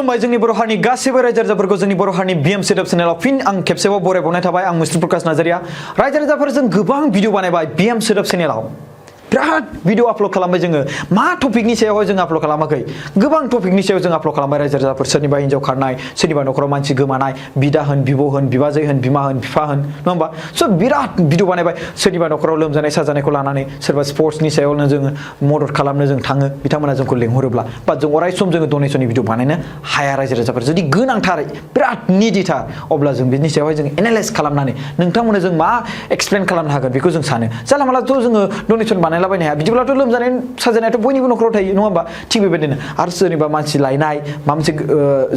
खुलुमबाय जोंनि बर' हारिनि गासैबो रायजो राजाफोरखौ जोंनि बर' हारिनि बिएम सेटअप चेनेलाव फिन आं खेबसेबाव बरायबावनाय थाबाय आं मaidangshree नार्जारिया रायजो राजाफोर जों गोबां भिडिअ बानायबाय बिएम सेटअप चेनेलाव बिराद भिडिअ आपल'ड खालामबाय जोङो मा टपिकनि सायावहाय जों आपल'ड खालामाखै गोबां टपिकनि सायाव जों आपल'ड खालामबाय रायजो राजाफोर सोरनिबा हिन्जाव खारनाय सोरनिबा न'खराव मानसि गोमानाय बिदा होन बिब' होन बिबाजै होन बिमा होन बिफा होन नङा होमबा स' बिराद भिडिअ बानायबाय सोरनिबा न'खराव लोमजानाय साजानायखौ लानानै सोरबा स्पर्ट्सनि सायावनो जोङो मदद खालामनो जों थाङो बिथांमोना जोंखौ लेंहरोब्ला बा जों अराय सम जोङो डनेसननि भिडिअ बानायनो हाया रायजो राजाफोर जुदि गोनांथारै बिराद निडिथार अब्ला जों बिनि सायावहाय जों एनालाइज खालामनानै नोंथांमोननो जों मा एक्सप्लेन खालामनो हागोन बेखौ जों सानो जानला मानलाथ' जोङो डनेसन बानायलाबायनो हाया बिदिब्लाथ' लोमजानाय साजानायाथ' बयनिबो न'खराव थायो नङा होमबा थिग बेबायदिनो आरो सोरनिबा मानसि लायनाय माबा मोनसे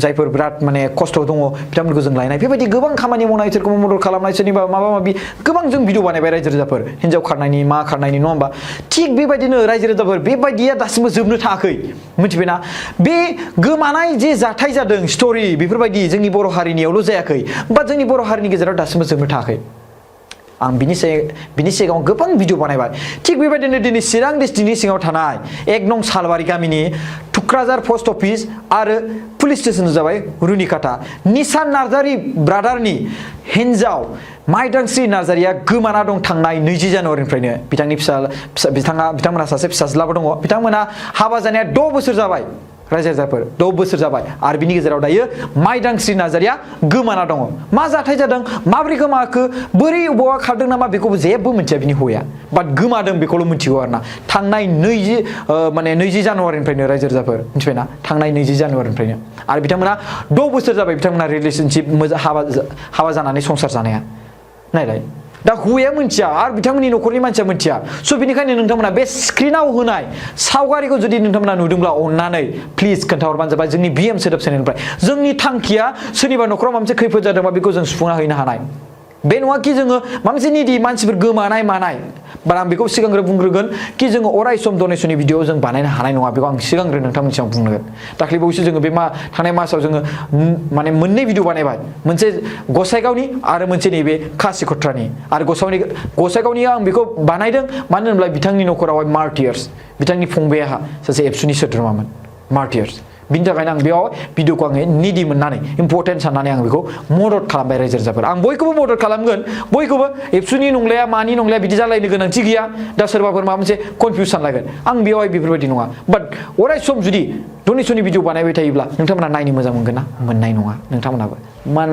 जायफोर बिराद माने खस्थ' दङ बिथांमोनखौ जों लायनाय बेबायदि गोबां खामानि मावनाय सोरखौबा मदद खालामनाय सोरनिबा माबा माबि गोबां जों भिडिअ बानायबाय रायजो राजाफोर हिन्जाव खारनायनि मा खारनायनि नङा होमबा थिग बेबायदिनो रायजो राजाफोर बेबायदिया दासिमबो जोबनो थाङाखै मिथिबायना बे गोमानाय जे जाथाय जादों स्ट'रि बेफोरबायदि जोंनि बर' हारिनियावल' जायाखै बा जोंनि बर' हारिनि गेजेराव दासिमबो जोबनो थाङाखै आं बिनि सिगाङाव गोबां भिडिअ बानायबाय थिग बेबायदिनो दिनै चिरां डिस्ट्रिक्टनि सिङाव थानाय 1 नं सालबारि गामिनि थुक्राझार पोस्ट अफिस आरो पुलिस स्टेसन जाबाय रुनिकाटा निसान नार्जारी ब्रादारनि हिन्जाव माइदांश्री नार्जारिया गोमाना दं थांनाय 20 जानुवारिनिफ्रायनो बिथांमोनहा सासे फिसाज्लाबो दङ बिथांमोनहा हाबा जानाया 6 बोसोर जाबाय रायजो राजाफोर 6 बोसोर जाबाय आरो बिनि गेजेराव दायो माइदांश्री नार्जारिया गोमाना दङ मा जाथाय जादों माबोरै गोमाखो बोरै बबेबा खारदों नामा बेखौबो जेबो मिथिया बिनि हौवाया बाट गोमादों बेखौल' मिथिगौ आरोना थांनाय 20 जानुवारिनिफ्रायनो रायजो राजाफोर मिथिबायना थांनाय 20 जानुवारिनिफ्रायनो आरो बिथांमोना 6 बोसोर जाबाय बिथांमोना रिलेशनशिप हाबा जानानै संसार जानाया नायलाय दा हौवाया मिथिया आरो बिथांमोननि न'खरनि मानसिया मिथिया स' बेनिखायनो नोंथांमोना बे स्क्रिनाव होनाय सावगारिखौ जुदि नोंथांमोना नुदोंब्ला अननानै प्लिज खोन्थाहरबानो जाबाय जोंनि बिएम सेटअप चेनेलनिफ्राय जोंनि थांखिया सोरनिबा न'खराव माबा मोनसे खैफोद जादोंबा बेखौ जों सुफुंना हैनो हानाय बे नङा कि जोङो माबा मोनसे निदि मानसिफोर गोमानाय मानाय बाट आं बेखौ सिगांग्रो बुंग्रोगोन कि जोङो अराय सम डनेसननि भिडिअ जों बानायनो हानाय नङा बेखौ आं सिगांग्रो नोंथांमोननि सिगाङाव बुंगोन दाख्लैबावैसो जोङो बे थांनाय मासाव जोङो माने मोननै भिडिअ बानायबाय मोनसे गसाइगावनि आरो मोनसे नैबे खासिकट्रानि आरो गसाइगावनिया आं बेखौ बानायदों मानो होनब्ला बिथांनि न'खरावहाय मार्टियार्स बिथांनि फंबाया सासे एबसुनि सोद्रोमामोन मार्टियार्स बिनि थाखायनो आं बेयाव भिडिअखौ आङो निदि मोननानै इम्परटेन्ट साननानै आं बेखौ मदद खालामबाय रायजो राजाफोर आं बयखौबो मदद खालामगोन बयखौबो एबसुनि नंलाया मानि नंलाया बिदि जालायनो गोनांथि गैया दा सोरबाफोर माबा मोनसे कनफिउस सानलायगोन आं बेयावहाय बेफोरबायदि नङा बाट अराय सम जुदि डनेसननि भिडिअ बानायबाय थायोब्ला नोंथांमोना नायनो मोजां मोनगोन ना मोननाय नङा नोंथांमोनाबो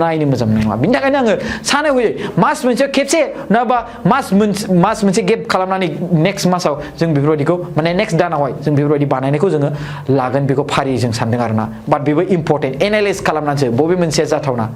नायनो मोजां मोननाय नङा बिनि थाखायनो आङो सानै हयै मास मोनसे खेबसे नङाबा मास मोनसे गेप खालामनानै नेक्स्ट मासाव जों बेफोरबायदिखौ माने नेक्स्ट दानावहाय जों बेफोरबायदि बानायनायखौ जोङो लागोन बेखौ फारि जों सानदों आरोना बाट बेबो इम्परटेन्ट एनालाइज खालामनानैसो बबे मोनसेया जाथावना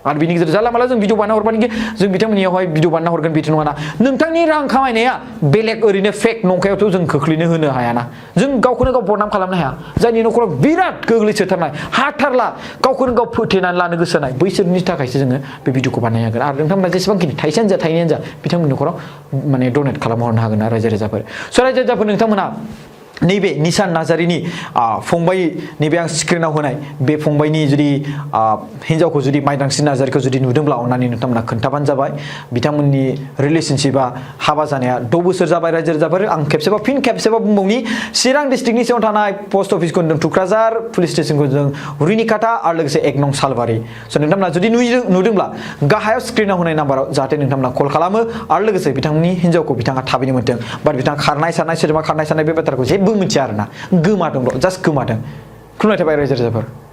आरो बिनि गेजेराव जाला माला जों भिडिअ बानाय हरबानो जों बिथांमोननियावहाय भिडिअ बानायना हरगोन बिदि नङा ना नोंथांनि रां खामायनाया बेलेग ओरैनो फेक नंखायावथ' जों खोख्लैनो होनो हायाना जों गावखौनो गाव बदनाम खालामनो हाया जायनि न'खराव बिराद गोग्लैसोथारनाय हाथारला गावखौनो गाव फोथेनानै लानो गोसो जानाय बैसोरनि थाखायसो जोङो बे भिडिअखौ बानायनो हागोन आरो नोंथांमोना जेसेबांखिनि थाइसेयानो जा थाइनैयानो जा बिथांमोननि न'खराव माने डनेट खालामहरनो हागोन आरो रायजो राजाफोर स' रायजो राजाफोर नोंथांमोना नैबे निसान नार्जारिनि फंबाय नैबे आं स्क्रिनाव होनाय बे फंबायनि जुदि हिन्जावखौ जुदि माइदांश्री नार्जारिखौ जुदि नुदोंब्ला अननानै नोंथांमोना खोन्थाबानो जाबाय बिथांमोननि रिलेशनशिपआ हाबा जानाया 6 बोसोर जाबाय रायजो राजाफोर आं फिन खेबसेबा बुंबावनि चिरां डिस्ट्रिक्टनि सिङाव थानाय पोस्ट अफिसखौ होनदों थुक्राझार पुलिस स्टेसनखौ जों रुनिकाटा आरो लोगोसे 1 नं सालबारि स' नोंथांमोना जुदि नुदोंब्ला गाहायाव स्क्रिनाव होनाय नाम्बाराव जाहाथे नोंथांमोना कल खालामो आरो लोगोसे बिथांनि हिन्जावखौ बिथाङा थाबैनो मोनथों बाट बिथाङा खारनाय सारनाय सोरजोंबा खारनाय सारनाय बे बाथ्राखौ जेबो मिथिया आरोना गोमादोंल' जास्ट गोमादों खुलुमनाय थाबाय रायजो राजाफोर